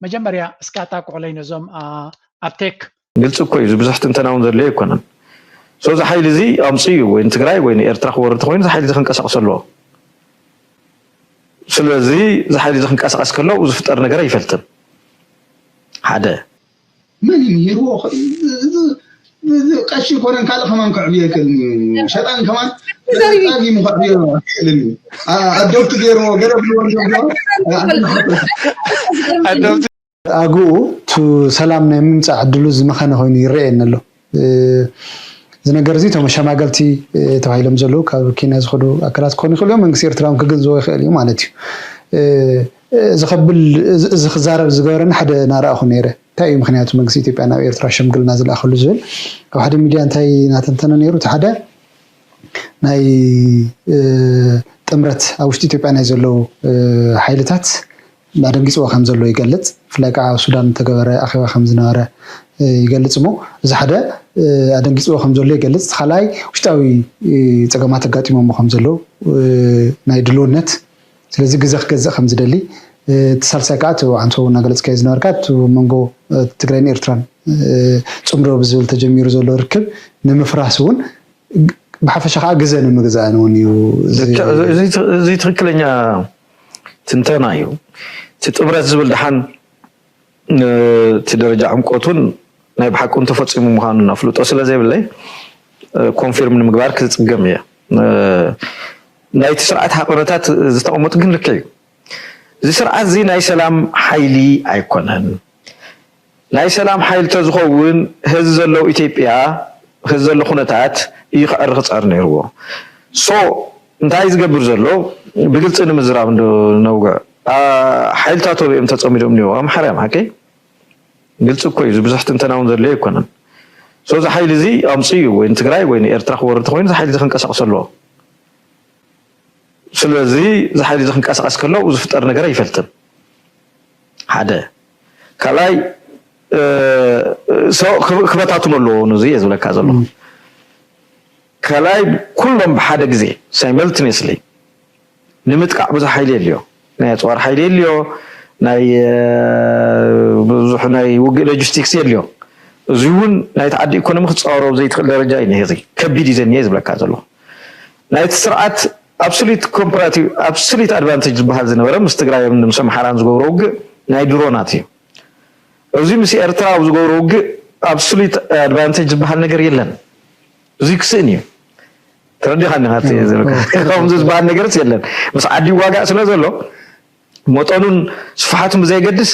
መጀመርያ እስካታ ኩዕለይ ነዞም ኣብ ቴክ ግልፂ እኮ እዩ። ብዙሕ ትንተና እውን ዘድልዮ ኣይኮነን። ሶ እዚ ሓይሊ እዚ ኣምፅኡ እዩ ወይ ንትግራይ ወይ ንኤርትራ ክወርድ ተኮይኑ እዚ ሓይሊ እዚ ክንቀሳቀስ ኣለዎ። ስለዚ እዚ ሓይሊ እዚ ክንቀሳቀስ ከሎ ዝፍጠር ነገር ኣይፈልጥን። ሓደ መን እዩ ምሂርዎ? ቀሺ ኮነን ካልእ ከማን ከዕብዮ ይክእልን እዩ። ሸጣን ከማን ዳጊሙ ከዕብዮ ይክእልን እዩ። ኣዶብቲ ገይርዎ ገለ ብልዎ ኣዶብቲ ኣግኡ ቱ ሰላም ናይ ምምፃእ ዕድሉ ዝመኸነ ኮይኑ ይረኣየኒ ኣሎ። እዚ ነገር እዚ እቶም መሸማገልቲ ተባሂሎም ዘለዉ ካብ ኬንያ ዝኸዱ ኣካላት ክኾኑ ይኽእሉ እዮም። መንግስቲ ኤርትራ እውን ክግንዝቦ ይኽእል እዩ ማለት እዩ። እዚ ከብል እዚ ክዛረብ ዝገበረኒ ሓደ ናረኣኹ ነይረ። እንታይ እዩ ምክንያቱ መንግስቲ ኢትዮጵያ ናብ ኤርትራ ሽምግልና ዝለኣኸሉ ዝብል ኣብ ሓደ ሚድያ እንታይ እናተንተነ ነይሩ? እቲ ሓደ ናይ ጥምረት ኣብ ውሽጢ ኢትዮጵያ ናይ ዘለዉ ሓይልታት ኣደንጊፅዎ ከም ዘሎ ይገልፅ። ብፍላይ ከዓ ኣብ ሱዳን ዝተገበረ ኣኼባ ከም ዝነበረ ይገልፅ እሞ እዚ ሓደ ኣደንጊፅዎ ከም ዘሎ ይገልፅ። እቲ ካልኣይ ውሽጣዊ ፀገማት ኣጋጢሞሞ ከም ዘለዉ ናይ ድልውነት ስለዚ ግዘ ክገዝእ ከም ዝደሊ እቲ ሳልሳይ ከዓ እቲ ኣንተ እናገለፅካዮ ዝነበርካ እቲ መንጎ ትግራይን ኤርትራን ፅምዶ ብዝብል ተጀሚሩ ዘሎ ርክብ ንምፍራስ እውን ብሓፈሻ ከዓ ግዘ ንምግዛእን እውን እዩ። እዚ ትክክለኛ ትንተና እዩ። እቲ ጥምረት ዝብል ደሓን እቲ ደረጃ ዕምቆቱን ናይ ብሓቂ እውን ተፈፂሙ ምዃኑ ኣፍልጦ ስለ ዘይብለይ ኮንፊርም ንምግባር ክፅገም እየ። ናይቲ ስርዓት ሓቕነታት ዝተቐመጡ ግን ልክዕ እዩ። እዚ ስርዓት እዚ ናይ ሰላም ሓይሊ ኣይኮነን። ናይ ሰላም ሓይሊ ተዝኸውን ህዚ ዘለዉ ኢትዮጵያ ህዚ ዘሎ ኩነታት እዩ ክዕሪ ክፀር ነይርዎ። ሶ እንታይ ዝገብር ዘሎ ብግልፂ ንምዝራብ ነውግዕ ሓይልታት ወቢኦም ተፀሚዶም እኒዎ ኣምሓርያ ማሓከይ ግልፂ እኮ እዩ። ብዙሕ ትንተና እውን ዘድልዮ ኣይኮነን። ሶ እዚ ሓይሊ እዚ ኣምፅኡ እዩ ወይ ንትግራይ ወይ ንኤርትራ ክወርድ ተኮይኑ እዚ ሓይሊ እዚ ክንቀሳቀስ ኣለዎ። ስለዚ እዚ ሓይሊ እዚ ክንቀሳቀስ ከሎ ዝፍጠር ነገር ኣይፈልጥን። ሓደ ካልኣይ ክበታትኑ ኣለዎ። ነዚ እየ ዝብለካ ዘለኹ። ካልኣይ ኩሎም ብሓደ ግዜ ሳይመልትኔስሊ ንምጥቃዕ ብዙሕ ሓይሊ የድልዮ። ናይ ኣፅዋር ሓይሊ የድልዮ፣ ናይ ብዙሕ ናይ ውግእ ሎጂስቲክስ የድልዮ። እዚ እውን ናይቲ ዓዲ ኢኮኖሚ ክፃወሮ ዘይትኽእል ደረጃ እዩ። ነዚ ከቢድ እዩ ዘኒሀ ዝብለካ ዘለኹ ናይቲ ስርዓት ኣብሶሉት ኮምፓራቲቭ ኣብሶሉት ኣድቫንቴጅ ዝበሃል ዝነበረ ምስ ትግራይ ምስ ኣምሓራን ዝገብሮ ውግእ ናይ ድሮናት እዩ። እዚ ምስ ኤርትራ ኣብ ዝገብሮ ውግእ ኣብሶሉት ኣድቫንቴጅ ዝበሃል ነገር የለን። እዚ ክስእን እዩ። ተረዲኻኒ ካብቲ ዝብለካ ከምዚ ዝበሃል ነገርስ የለን። ምስ ዓዲ ይዋጋእ ስለ ዘሎ መጠኑን ስፍሓቱን ብዘየገድስ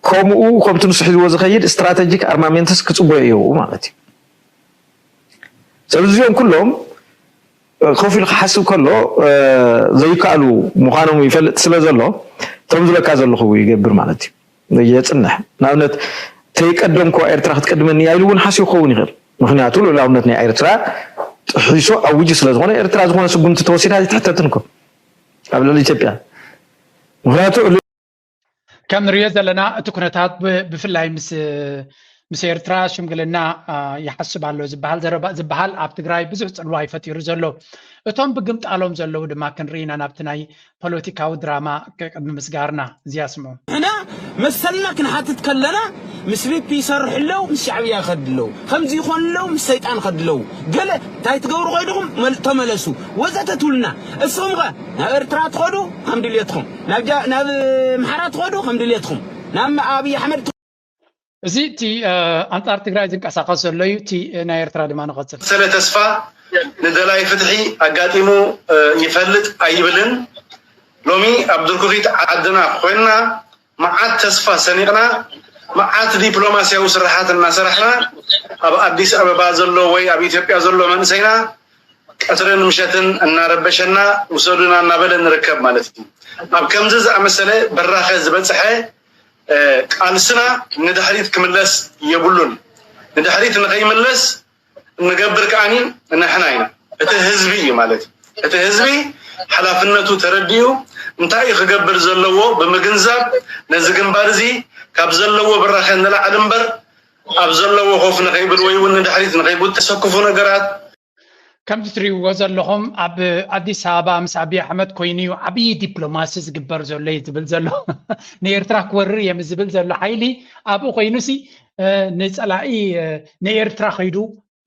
ከምኡ ከምቲ ንሱ ሒዝዎ ዝኸይድ ስትራተጂክ ኣርማሜንትስ ክፅበዮ እዩ ማለት እዩ። ስለዚ እዚኦም ኩሎም ኮፍ ኢሉ ክሓስብ ከሎ ዘይከኣሉ ምዃኖም ይፈልጥ ስለ ዘሎ እቶም ዝብለካ ዘለኹ ይገብር ማለት እዩ። የፅንሕ ንኣብነት ተይቀደምኩ ኤርትራ ክትቀድመኒ እያ ኢሉ እውን ሓስቡ ክኸውን ይኽእል። ምክንያቱ ልኡላውነት ናይ ኤርትራ ጥሒሱ ኣዊጁ ስለ ዝኾነ ኤርትራ ዝኾነ ስጉምቲ ተወሲዳ ኣይትሕተትን እኮ ኣብ ልዕሊ ኢትዮጵያ። ምክንያቱ ከም ንሪኦ ዘለና እቲ ኩነታት ብፍላይ ምስ ምስ ኤርትራ ሽምግልና ይሓስብ ኣሎ ዝበሃል ዘረባ ዝበሃል ኣብ ትግራይ ብዙሕ ፅልዋ ይፈጢሩ ዘሎ። እቶም ብግምጣሎም ዘለዉ ድማ ክንርኢ ኢና ናብቲ ናይ ፖለቲካዊ ድራማ ቅድሚ ምስጋርና እዚኣ ስምዑ። ንሕና መሰልና ክንሓትት ከለና ምስ ቢፒ ይሰርሑ ኣለዉ፣ ምስ ሻዕብያ ይኸዱ ኣለዉ፣ ከምዚ ይኾኑ ኣለዉ፣ ምስ ሰይጣን ይኸዱ ኣለዉ። ገለ እንታይ ትገብሩ ኮይድኹም መል- ተመለሱ ወዘተ ትብሉና። እስኹም ኸ ናብ ኤርትራ ትኸዱ ከም ድልየትኹም፣ ናብ ጃ- ናብ ኣምሓራ ትኸዱ ከም ድልየትኹም፣ ናብ ኣብይ ኣሕመድ እዚ እቲ ኣንጻር ትግራይ ዝንቀሳቐስ ዘሎ እዩ። እቲ ናይ ኤርትራ ድማ ንቐጽል። ሰለ ተስፋ ንደላይ ፍትሒ ኣጋጢሙ ይፈልጥ ኣይብልን። ሎሚ ኣብ ድርኩኺት ዓድና ኮይንና መዓት ተስፋ ሰኒቕና መዓት ዲፕሎማስያዊ ስራሓት እናሰራሕና ኣብ ኣዲስ ኣበባ ዘሎ ወይ ኣብ ኢትዮጵያ ዘሎ መንእሰይና ቀትርን ምሸትን እናረበሸና ውሰዱና እናበለ ንርከብ ማለት እዩ። ኣብ ከምዚ ዝኣመሰለ በራኸ ዝበፅሐ ቃልስና ንድሕሪት ክምለስ የብሉን። ንድሕሪት ንኸይምለስ እንገብር ከዓኒ ንሕና ኢና። እቲ ህዝቢ እዩ ማለት እዩ። እቲ ህዝቢ ሓላፍነቱ ተረዲኡ እንታይ እዩ ክገብር ዘለዎ ብምግንዛብ ነዚ ግንባር እዚ ካብ ዘለዎ ብራኸ ንላዕሊ እምበር ኣብ ዘለዎ ኮፍ ንኸይብል ወይ እውን ንድሕሪት ንኸይብል ተሰክፉ ነገራት ከምዚ ትሪእዎ ዘለኹም ኣብ ኣዲስ ኣበባ ምስ ኣብይ ኣሕመድ ኮይኑ እዩ ዓብዪ ዲፕሎማሲ ዝግበር ዘሎ እዩ ዝብል ዘሎ። ንኤርትራ ክወርር እየ ምስ ዝብል ዘሎ ሓይሊ ኣብኡ ኮይኑሲ ንፀላኢ ንኤርትራ ከይዱ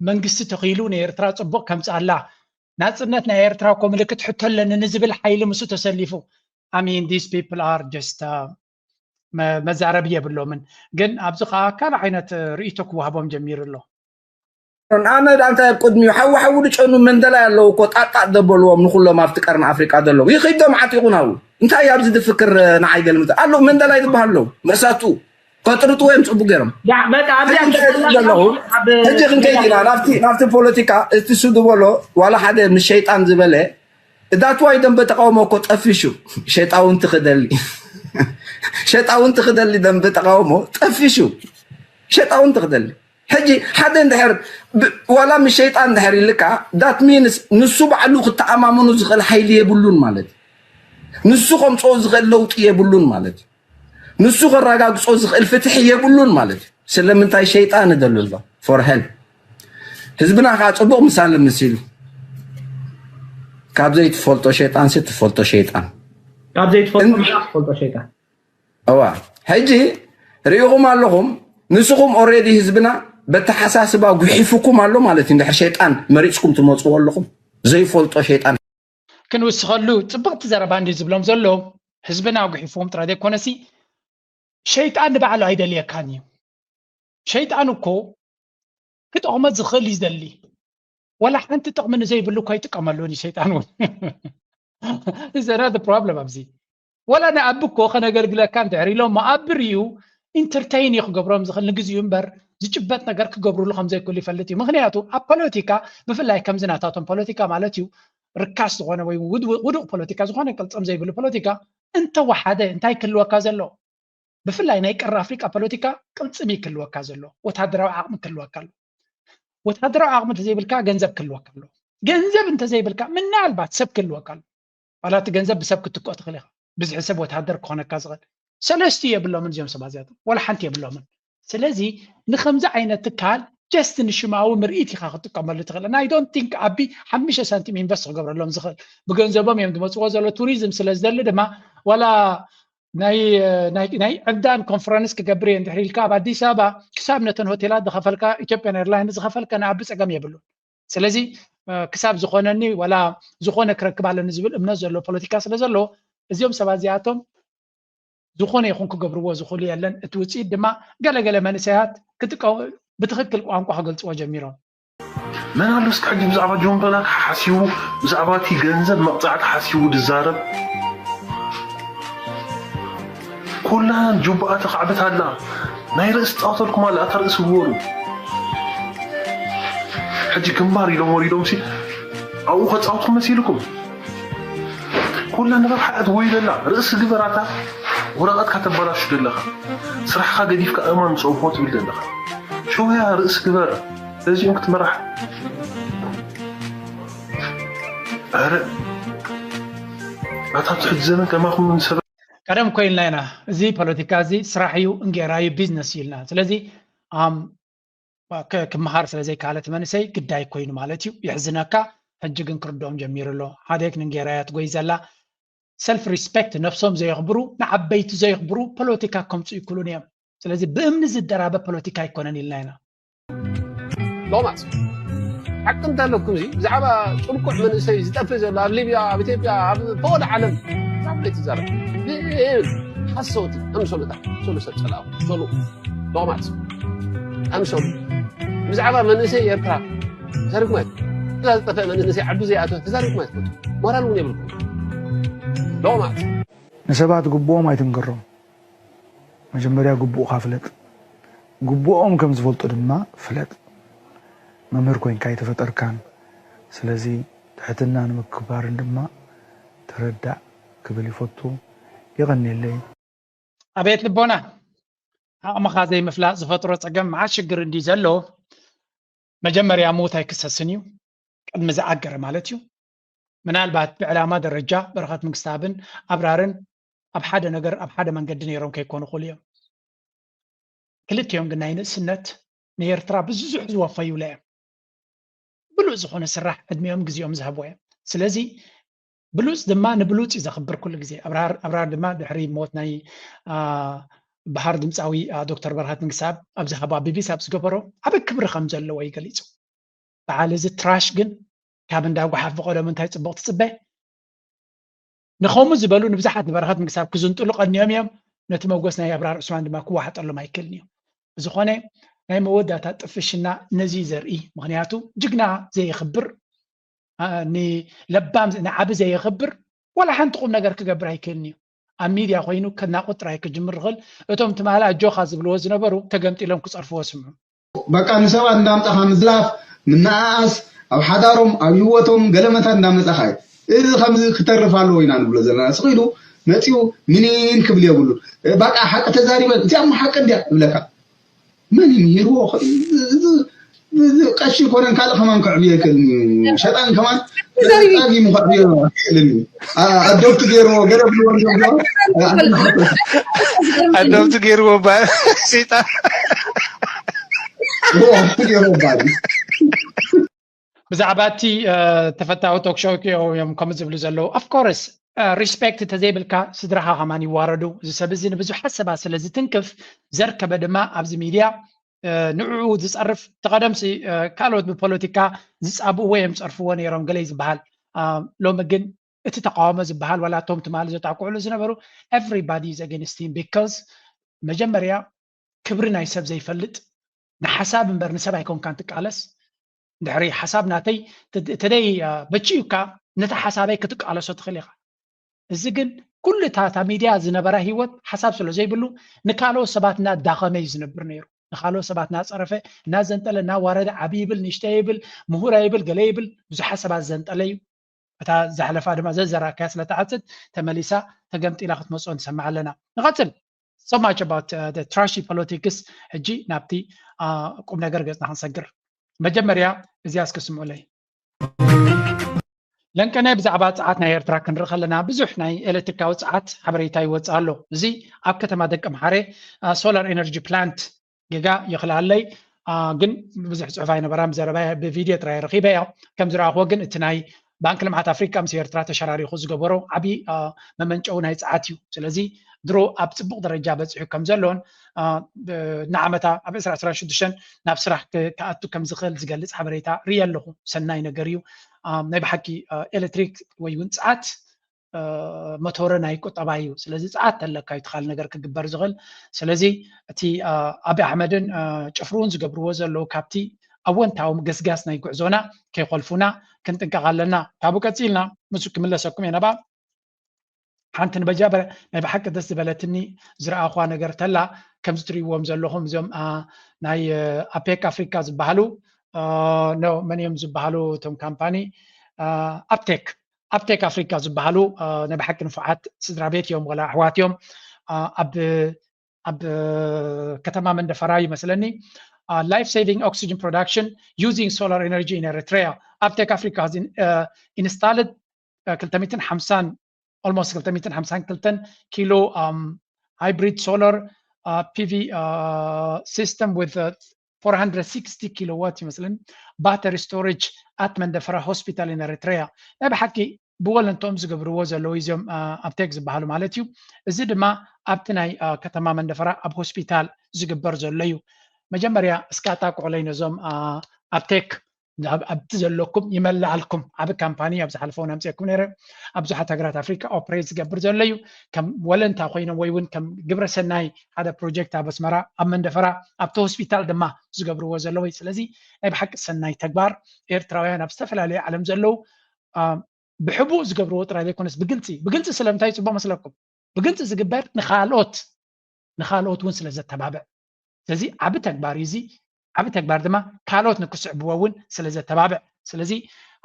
መንግስቲ ተኺሉ ንኤርትራ ፅቡቕ ከምፅኣላ ናፅነት ናይ ኤርትራ እኮ ምልክት ሕቶ ኣለኒ ንዝብል ሓይሊ ምስኡ ተሰሊፉ I mean these people are just መዛረቢ የብሎምን። ግን ኣብዚ ከዓ ካልእ ዓይነት ርእይቶ ክወሃቦም ጀሚሩ ኣሎ። ኣመድ ኣንታይ ኣብ ቅድሚኡ ሓዊ ሓዊ ድጨኑ መንደላይ ኣለዉ እኮ ጣጣጥ ዘበልዎም ንኩሎም ኣብቲ ቀርኒ ኣፍሪቃ ዘለዉ ይኽይዶም ዓጢቑ ናብኡ እንታይ ኣብዚ ዝፍክር ንዓይ ገልምጥ ኣለዉ መንደላይ ዝበሃል ኣለዉ መሳቱ ከጥርጥዎ እዮም ጽቡቅ ገይሮም ያ በቃ ኣብዚ ሕጂ እንታይ ዝብል ዘለኹ ሕጂ ክንከይድ ኢና ናብቲ ናብቲ ፖለቲካ እቲ ሱ ዝበሎ ዋላ ሓደ ምስ ሸይጣን ዝበለ እዳትዋይ ደንበ ተቃውሞ እኮ ጠፊሹ ሸጣውንቲ ክደሊ ሸጣውንቲ ክደሊ ደንበ ተቃውሞ ጠፊሹ ሸጣውንቲ ክደሊ ሕጂ ሓደ እንድሕር ዋላ ምስ ሸይጣን እንድሕር ኢልካ that means ንሱ ባዕሉ ክተኣማመኑ ዝኽእል ሓይሊ የብሉን ማለት እዩ። ንሱ ከምፅኦ ዝኽእል ለውጢ የብሉን ማለት እዩ። ንሱ ከረጋግፆ ዝኽእል ፍትሒ የብሉን ማለት እዩ። ስለምንታይ ሸይጣን እደሉ ኣሎ for hell ህዝብና ከዓ ፅቡቅ ምሳሊ ምሲሉ ካብ ዘይትፈልጦ ሸይጣን ሲ ትፈልጦ ሸይጣን ካብ ዘይትፈልጦ ትፈልጦ ሸይጣን እዋ ሕጂ ርኢኹም ኣለኹም ንስኹም already ህዝብና በተሓሳስባ ጉሒፉኩም ኣሎ ማለት እዩ እንድሕር ሸይጣን መሪፅኩም ትመፅዎ ኣለኹም ዘይፈልጦ ሸይጣን ክንውስኸሉ ፅብቕቲ ዘረባ እንዲ ዝብሎም ዘሎ ህዝብና ጉሒፍዎም ጥራይ ዘይኮነሲ ሸይጣን ንባዕሉ ኣይደልየካን እዩ ሸይጣን እኮ ክጠቕሞ ዝኽእል እዩ ዝደሊ ወላ ሓንቲ ጥቕሚ ንዘይብሉ እኮ ኣይጥቀመሉን እዩ ሸይጣን እውን ዘና problem ኣብዚ ወላ ንኣቢ እኮ ከነገልግለካ እንድሕር ኢሎም መኣብር እዩ ኢንተርተይን እዩ ክገብሮም ዝኽእል ንግዚኡ እምበር ዝጭበጥ ነገር ክገብሩሉ ከም ዘይክእሉ ይፈልጥ እዩ ምክንያቱ ኣብ ፖለቲካ ብፍላይ ከምዚ ናታቶም ፖለቲካ ማለት እዩ ርካስ ዝኾነ ወይ ውዱቅ ፖለቲካ ዝኾነ ቅልፅም ዘይብሉ ፖለቲካ እንተወሓደ እንታይ ክህልወካ ዘሎ ብፍላይ ናይ ቀረ ኣፍሪቃ ፖለቲካ ቅልፅም እዩ ክህልወካ ዘሎ ወታደራዊ ዓቕሚ ክህልወካ ኣሎ ወታደራዊ ዓቕሚ እንተዘይብልካ ገንዘብ ክህልወካ ኣሎ ገንዘብ እንተዘይብልካ ምናልባት ሰብ ክህልወካ ኣሎ ዋላ እቲ ገንዘብ ብሰብ ክትክኦ ትኽእል ኢኻ ብዝሒ ሰብ ወታደር ክኾነካ ዝኽእል ሰለስቲ የብሎምን እዚኦም ሰባት እዚኣቶም ወላ ሓንቲ የብሎምን ስለዚ ንከምዚ ዓይነት ትካል just ንሽማዊ ምርኢት ኢኻ ክትጥቀመሉ ትኽእል I don't think ኣቢ ሓሙሽተ ሳንቲም ኢንቨስት ክገብረሎም ዝኽእል ብገንዘቦም እዮም ዝመፅዎ ዘሎ ቱሪዝም ስለ ዝደሊ ድማ ዋላ ናይ ናይ ዕብዳን ኮንፈረንስ ክገብር እየ እንድሕር ኢልካ ኣብ ኣዲስ ኣበባ ክሳብ ነተን ሆቴላት ዝኸፈልካ ኢትዮጵያን ኤርላይንስ ዝኸፈልካ ንኣቢ ፀገም የብሉን ስለዚ ክሳብ ዝኾነኒ ዋላ ዝኾነ ክረክብ ኣለኒ ዝብል እምነት ዘሎ ፖለቲካ ስለ ዘሎ እዚኦም ሰባት እዚኣቶም ዝኾነ ይኹን ክገብርዎ ዝኽእሉ የለን እቲ ውፅኢት ድማ ገለገለ መንእሰያት ክጥቀ ብትኽክል ቋንቋ ክገልፅዎ ጀሚሮም መን ኣሎ እስኪ ሕጂ ብዛዕባ ጆን ብላክ ሓሲቡ ብዛዕባ እቲ ገንዘብ መቕፃዕቲ ሓሲቡ ዝዛረብ ኩላ ጁባኣ ተኻዕብት ኣላ ናይ ርእሲ ፃወተልኩም ኣላ እታ ርእሲ ግበሩ ሕጂ ግንባር ኢሎም ወሪዶም ሲ ኣብኡ ከፃውትኩም መሲልኩም ኩላ ንረብሓ እትጎይ ዘላ ርእሲ ግበራታ ወረቐትካ ተባላሹ ዘለኻ ስራሕኻ ገዲፍካ እማን ምስ ኦቦ ትብል ዘለኻ ሸውያ ርእሲ ግበር በዚኦም ክትመራሕ ኣረ ኣታ ትሕጂ ዘመን ከማኹም ንሰብ ቀደም ኮይልና ኢና እዚ ፖለቲካ እዚ ስራሕ እዩ እንጌራ እዩ ቢዝነስ እዩ ኢልና ስለዚ ክመሃር ስለ ዘይከኣለ እቲ መንእሰይ ግዳይ ኮይኑ ማለት እዩ የሕዝነካ ሕጂ ግን ክርድኦም ጀሚሩ ኣሎ ሓደ ክንንጌራ እያ ትጎይ ዘላ ሰልፍ ሪስፔክት ነብሶም ዘየኽብሩ ንዓበይቲ ዘየኽብሩ ፖለቲካ ከምፁ ይክሉን እዮም ስለዚ ብእምኒ ዝደራበ ፖለቲካ ኣይኮነን ኢልና ኢና ሎማስ ሓቂ እንተለኩም እዚ ብዛዕባ ጥልቁዕ መንእሰይ ዝጠፍእ ዘሎ ኣብ ሊብያ ኣብ ኢትዮጵያ ኣብ ፈወደ ዓለም ዛብለይ ትዛረብ ሓሰውቲ ኣምሰሉታት ሰሉ ሰብ ፀላኡ ሰሉ ሎማስ ኣምሰሉ ብዛዕባ መንእሰይ ኤርትራ ተዛሪብኩም ኣይትፈልጡ እዛ ዝጠፍአ መንእሰይ ዓዱ ዘይኣተወ ተዛሪብኩም ኣይትፈልጡ ሞራል እውን የብልኩም ሎማስ ንሰባት ግቡኦም ኣይትንገሮም መጀመርያ ግቡእካ ፍለጥ ግቡኦም ከም ዝፈልጡ ድማ ፍለጥ መምህር ኮይንካ ኣይተፈጠርካን ስለዚ ትሕትና ንምክባርን ድማ ተረዳእ ክብል ይፈቱ የቐንየለይ ኣቤት ልቦና ዓቕምኻ ዘይምፍላጥ ዝፈጥሮ ፀገም መዓት ሽግር እንዲ ዘሎ መጀመርያ ምውት ኣይክሰስን እዩ ቅድሚ ዝኣገረ ማለት እዩ ምናልባት ብዕላማ ደረጃ በረኸት መንግስተኣብን ኣብራርን ኣብ ሓደ ነገር ኣብ ሓደ መንገዲ ነይሮም ከይኮኑ ክእሉ እዮም ክልቲኦም ግን ናይ ንእስነት ንኤርትራ ብዙሕ ዝወፈዩላ እዮም ብሉፅ ዝኾነ ስራሕ ዕድሚኦም ግዜኦም ዝሃብዎ እዮም። ስለዚ ብሉፅ ድማ ንብሉፅ እዩ ዘኽብር ኩሉ ግዜ። ኣብራር ኣብራር ድማ ድሕሪ ሞት ናይ በሃር ድምፃዊ ዶክተር በረኸት ንግስኣብ ኣብ ዝሃቦ ኣብ ቢቢሲ ኣብ ዝገበሮ ዓቢ ክብሪ ከም ዘለዎ እዩ ገሊፁ። በዓል እዚ ትራሽ ግን ካብ እንዳ ጓሓፍ ብቐደሙ እንታይ ፅቡቕ ትፅበ? ንኸምኡ ዝበሉ ንብዙሓት ንበረኸት ንግስኣብ ክዝንጥሉ ቀንዮም እዮም። ነቲ መጎስ ናይ ኣብራር ዑስማን ድማ ክወሓጠሎም ኣይክእልን እዩ። ብዝኾነ ናይ መወዳእታ ጥፍሽና ነዚ እዩ ዘርኢ። ምኽንያቱ ጅግና ዘየኽብር፣ ንለባም ንዓቢ ዘየኽብር ዋላ ሓንቲ ቁም ነገር ክገብር ኣይክእልን እዩ። ኣብ ሚድያ ኮይኑ ከናቑጥ ጥራይ ክጅምር ዝኽእል እቶም ትማሊ ኣጆኻ ዝብልዎ ዝነበሩ ተገምጢሎም ክፀርፍዎ ስምዑ። በቃ ንሰባት እንዳምጻኻ ምዝላፍ፣ ምንኣኣስ፣ ኣብ ሓዳሮም ኣብ ህይወቶም ገለመታት እንዳመጻኻ እዩ። እዚ ከምዚ ክተርፍ ኣለዎ ኢና ንብሎ ዘለና። ስቕ ኢሉ መጺኡ ምኒን ክብል የብሉን። በቃ ሓቂ ተዛሪበ እዚኣ እሞ ሓቂ እንድያ ይብለካ። መን እዩ ምሂርዎ? እዚ ቀሺ ኮነን ካልእ ከማን ከዕብዮ ይክእልን እዩ። ሸጣን ከማን ጸጊሙ ከዕብዮ ይክእልን እዩ። ኣዶብቲ ገይርዎ ገለ ብልዎ ኣዶብቲ ገይርዎ ባ ሴጣን ገይርዎ ባል ብዛዕባ እቲ ተፈታዊ ቶክሾው እዮም ከም ዝብሉ ዘለዉ። ኦፍኮርስ ሪስፔክት ተዘይብልካ ስድራኻ ከማን ይዋረዱ። እዚ ሰብ እዚ ንብዙሓት ሰባት ስለ ዝትንክፍ ዘርከበ ድማ ኣብዚ ሚድያ ንዕኡ ዝፀርፍ ተቐደምሲ ካልኦት ብፖለቲካ ዝፃብእዎ እዮም ዝፀርፍዎ ነይሮም ገለ ዝበሃል። ሎሚ ግን እቲ ተቃውሞ ዝበሃል ዋላ እቶም ትማሊ ዘጣቅዕሉ ዝነበሩ everybody is against him because መጀመርያ ክብሪ ናይ ሰብ ዘይፈልጥ ንሓሳብ እምበር ንሰብ ኣይኮንካን ትቃለስ። ድሕሪ ሓሳብ ናተይ ተደይ በችዩካ ነቲ ሓሳበይ ክትቃለሶ ትኽእል ኢኻ። እዚ ግን ኩሉ እታ እታ ሚድያ ዝነበራ ህይወት ሓሳብ ስለ ዘይብሉ ንካልኦት ሰባት እናዳኸመ እዩ ዝነብር ነይሩ። ንካልኦት ሰባት እናፀረፈ እናዘንጠለ እናዋረደ ዓብዪ ይብል ንእሽተይ ይብል ምሁረ ይብል ገለ ይብል ብዙሓት ሰባት ዘንጠለ እዩ። እታ ዝሓለፋ ድማ ዘዘራካያ ስለ ትዓጽድ ተመሊሳ ተገምጢላ ክትመፅኦ ንሰምዕ ኣለና። ንቐፅል። So much about trashy politics። ሕጂ ናብቲ ቁም ነገር ገፅና ክንሰግር መጀመርያ እዚኣ እስኪ ስምዑለይ። ለንቀነ ብዛዕባ ፀዓት ናይ ኤርትራ ክንርኢ ከለና ብዙሕ ናይ ኤሌክትሪካዊ ፀዓት ሓበሬታ ይወፅእ ኣሎ። እዚ ኣብ ከተማ ደቂ ምሓረ ሶላር ኤነርጂ ፕላንት ጌጋ ይኽልኣለይ ግን ብዙሕ ፅሑፍ ኣይነበራን ብዘረባ ብቪድዮ ጥራይ ረኺበያ። ከም ዝረኣኽዎ ግን እቲ ናይ ባንክ ልምዓት ኣፍሪካ ምስ ኤርትራ ተሸራሪኹ ዝገበሮ ዓብዪ መመንጨዊ ናይ ፀዓት እዩ። ስለዚ ድሮ ኣብ ፅቡቕ ደረጃ በፂሑ ከም ዘሎን ንዓመታ ኣብ ዕስራ ዕስራን ሽዱሽተን ናብ ስራሕ ክኣቱ ከም ዝኽእል ዝገልፅ ሓበሬታ ርኢ ኣለኹ። ሰናይ ነገር እዩ። ናይ ብሓቂ ኤሌክትሪክ ወይ እውን ፀዓት መቶረ ናይ ቁጠባ እዩ። ስለዚ ፀዓት ተለካ እዩ ትኻል ነገር ክግበር ዝኽእል። ስለዚ እቲ ኣቢ ኣሕመድን ጭፍርኡን ዝገብርዎ ዘለዉ ካብቲ ኣወንታዊ ገስጋስ ናይ ጉዕዞና ከይኮልፉና ክንጥንቀቕ ኣለና። ካብኡ ቀፂልና ምስ ክምለሰኩም እየ። ናብኣ ሓንቲ ንበጃ ናይ ብሓቂ ደስ ዝበለትኒ ዝረኣኹዋ ነገር ተላ ከምዚ ትርእይዎም ዘለኹም እዞም ናይ ኣፔክ ኣፍሪካ ዝበሃሉ መን እዮም ዝበሃሉ እቶም ካምፓኒ ኣፕቴክ ኣፕቴክ ኣፍሪካ ዝበሃሉ ናይ ብሓቂ ንፉዓት ስድራ ቤት እዮም ወላ ኣሕዋት እዮም ኣብ ኣብ ከተማ መንደፈራ ይመስለኒ life saving oxygen production using solar energy in Eritrea. Aptec Africa has installed ክልተ ሚእትን ሓምሳን almost ክልተ ሚእትን ሓምሳን ክልተን ኪሎ hybrid solar PV system with four hundred sixty kilowatt ይመስለኒ battery storage at መንደፈራ hospital in Eritrea። ናይ ብሓቂ ብወለንትኦም ዝገብርዎ ዘለዉ እዚኦም ኣፕቴክ ዝበሃሉ ማለት እዩ። እዚ ድማ ኣብቲ ናይ ከተማ መንደፈራ ኣብ ሆስፒታል ዝግበር ዘሎ እዩ። መጀመርያ እስካ ኣጣቅዑለይ ነዞም ኣፕቴክ ኣብቲ ዘለኩም ይመልኣልኩም። ዓቢ ካምፓኒ ኣብ ዝሓለፈ እውን ኣምፅኤኩም ነይረ። ኣብ ብዙሓት ሃገራት ኣፍሪካ ኦፕሬት ዝገብር ዘሎ እዩ። ከም ወለንታ ኮይኖም ወይ እውን ከም ግብረ ሰናይ ሓደ ፕሮጀክት ኣብ ኣስመራ ኣብ መንደፈራ ኣብቲ ሆስፒታል ድማ ዝገብርዎ ዘለዉ እዩ። ስለዚ ናይ ብሓቂ ሰናይ ተግባር ኤርትራውያን ኣብ ዝተፈላለዩ ዓለም ዘለዉ ብሕቡእ ዝገብርዎ ጥራይ ዘይኮነስ ብግልፂ ብግልፂ ስለምንታይ ፅቡቅ መስለኩም? ብግልፂ ዝግበር ንካልኦት ንካልኦት እውን ስለ ዘተባብዕ ስለዚ ዓቢ ተግባር እዩ እዚ ዓቢ ተግባር ድማ ካልኦት ንክስዕብዎ እውን ስለ ዘተባብዕ ስለዚ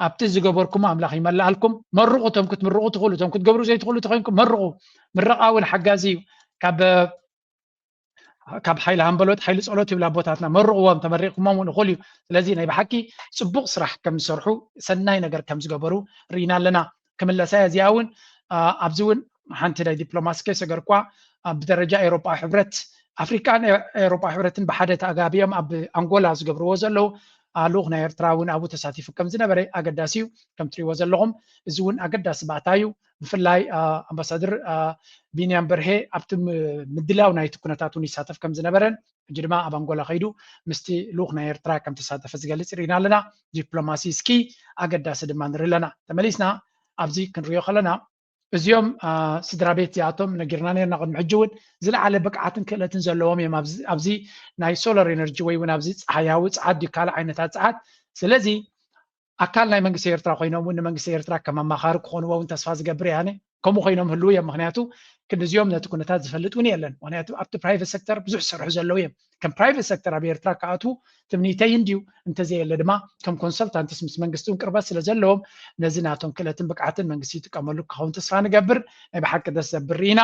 ኣብቲ ዝገበርኩሞ ኣምላኽ ይመልኣልኩም። መርቑ እቶም ክትምርቑ ትኽእሉ እቶም ክትገብሩ ዘይትኽእሉ ተኮይንኩም መርቑ። ምረቓ እውን ሓጋዚ እዩ። ካብ ካብ ሓይሊ ሃምበሎት ሓይሊ ጸሎት ይብላ ኣቦታትና መርቕዎም ተመሪቕኩሞም እውን እኹል እዩ። ስለዚ ናይ ብሓቂ ጽቡቕ ስራሕ ከም ዝሰርሑ ሰናይ ነገር ከም ዝገበሩ ርኢና ኣለና። ክምለሳ እያ እዚኣ እውን ኣብዚ እውን ሓንቲ ናይ ዲፕሎማሲ ከይሰገርኳ ብደረጃ ኤሮጳ ሕብረት ኣፍሪቃን ኤሮጳ ሕብረትን ብሓደ ተኣጋቢኦም ኣብ ኣንጎላ ዝገብርዎ ዘለዉ ልኡኽ ናይ ኤርትራ እውን ኣብኡ ተሳቲፉ ከም ዝነበረ ኣገዳሲ እዩ። ከም ትሪእዎ ዘለኹም፣ እዚ እውን ኣገዳሲ ባእታ እዩ። ብፍላይ ኣምባሳደር ቢንያም በርሄ ኣብቲ ምድላው ናይቲ ኩነታት እውን ይሳተፍ ከም ዝነበረን ሕጂ ድማ ኣብ ኣንጎላ ከይዱ ምስቲ ልኡኽ ናይ ኤርትራ ከም ተሳተፈ ዝገልጽ ርኢና ኣለና። ዲፕሎማሲ እስኪ ኣገዳሲ ድማ ንርኢ ኣለና። ተመሊስና ኣብዚ ክንሪኦ ከለና እዚኦም ስድራ ቤት እዚኣቶም ነጊርና ነርና ቅድሚ ሕጂ እውን ዝለዓለ ብቅዓትን ክእለትን ዘለዎም እዮም። ኣብዚ ናይ ሶላር ኤነርጂ ወይ እውን ኣብዚ ፀሓያዊ ፀዓት ድዩ ካልእ ዓይነታት ፀዓት። ስለዚ ኣካል ናይ መንግስቲ ኤርትራ ኮይኖም እውን ንመንግስቲ ኤርትራ ከም ኣማኻሪ ክኾንዎ እውን ተስፋ ዝገብር እየ ኣነ። ከምኡ ኮይኖም ህልው እዮም። ምክንያቱ ክንዲዚኦም ነቲ ኩነታት ዝፈልጥ እውን የለን። ምክንያቱ ኣብቲ ፕራይቨት ሴክተር ብዙሕ ዝሰርሑ ዘለዉ እዮም። ከም ፕራይቨት ሴክተር ኣብ ኤርትራ ክኣትዉ ትምኒተይ እንድዩ። እንተዘየለ ድማ ከም ኮንሰልታንትስ ምስ መንግስቲ እውን ቅርበት ስለ ዘለዎም ነዚ ናቶም ክእለትን ብቅዓትን መንግስቲ ይጥቀመሉ ክኸውን ተስፋ ንገብር። ናይ ብሓቂ ደስ ዘብል ርኢና።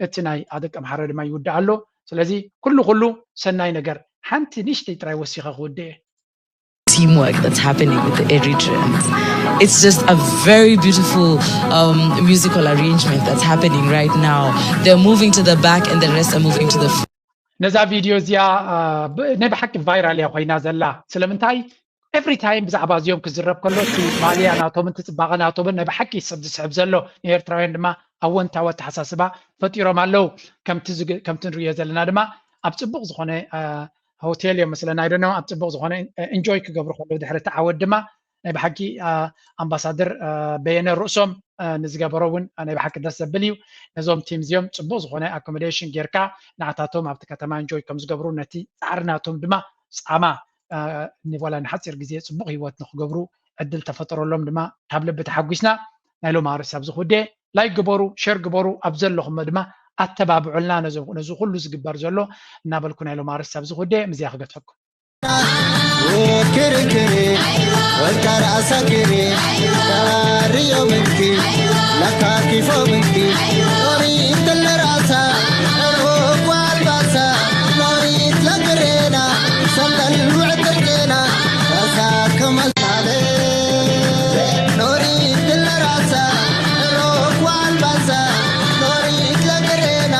እቲ ናይ ኣደቂ ኣምሓረ ድማ ይውዳእ ኣሎ። ስለዚ ኩሉ ኩሉ ሰናይ ነገር። ሓንቲ ንእሽተይ ጥራይ ወሲኸ ክውድእ እየ። Teamwork that's happening with the Eritreans. It's just a very beautiful um, musical arrangement that's happening right now. They're moving to the back and the rest are moving to the front. ነዛ ቪድዮ እዚኣ ናይ ብሓቂ ቫይራል እያ ኮይና ዘላ። ስለምንታይ? ኤቭሪ ታይም ብዛዕባ እዚኦም ክዝረብ ከሎ እቲ ማልያ ናቶምን እቲ ፅባቐ ናቶምን ናይ ብሓቂ ሰብ ዝስሕብ ዘሎ፣ ንኤርትራውያን ድማ ኣወንታዊ ኣተሓሳስባ ፈጢሮም ኣለዉ። ከምቲ ንሪኦ ዘለና ድማ ኣብ ፅቡቕ ዝኾነ ሆቴል እዮም መስለና፣ ኣይደኖ ኣብ ፅቡቕ ዝኾነ ኢንጆይ ክገብሩ ከለዉ ድሕሪ እቲ ዓወት ድማ ናይ ብሓቂ ኣምባሳደር በየነ ርእሶም ንዝገበሮ እውን ናይ ብሓቂ ደስ ዘብል እዩ። ነዞም ቲም እዚኦም ፅቡቕ ዝኾነ ኣኮሞዴሽን ጌርካ ንዓታቶም ኣብቲ ከተማ ኢንጆይ ከም ዝገብሩ ነቲ ፃዕሪ ናቶም ድማ ፃማ ንዋላ ንሓፂር ግዜ ፅቡቕ ህይወት ንክገብሩ ዕድል ተፈጠረሎም ድማ ካብ ልቢ ተሓጒስና። ናይ ሎማርስ ኣብዚ ኩዴ ላይክ ግበሩ፣ ሸር ግበሩ፣ ኣብ ዘለኹሞ ድማ ኣተባብዑልና ነዚ ኩሉ ዝግበር ዘሎ እናበልኩ ናይ ሎማርስ ኣብዚ ኩዴ ምዚያ ክገትፈኩም። ክርክር ወልካ ራእሳ ክሪ ዳርዮ ምንቲ ላካ ኪፎ ምንቲ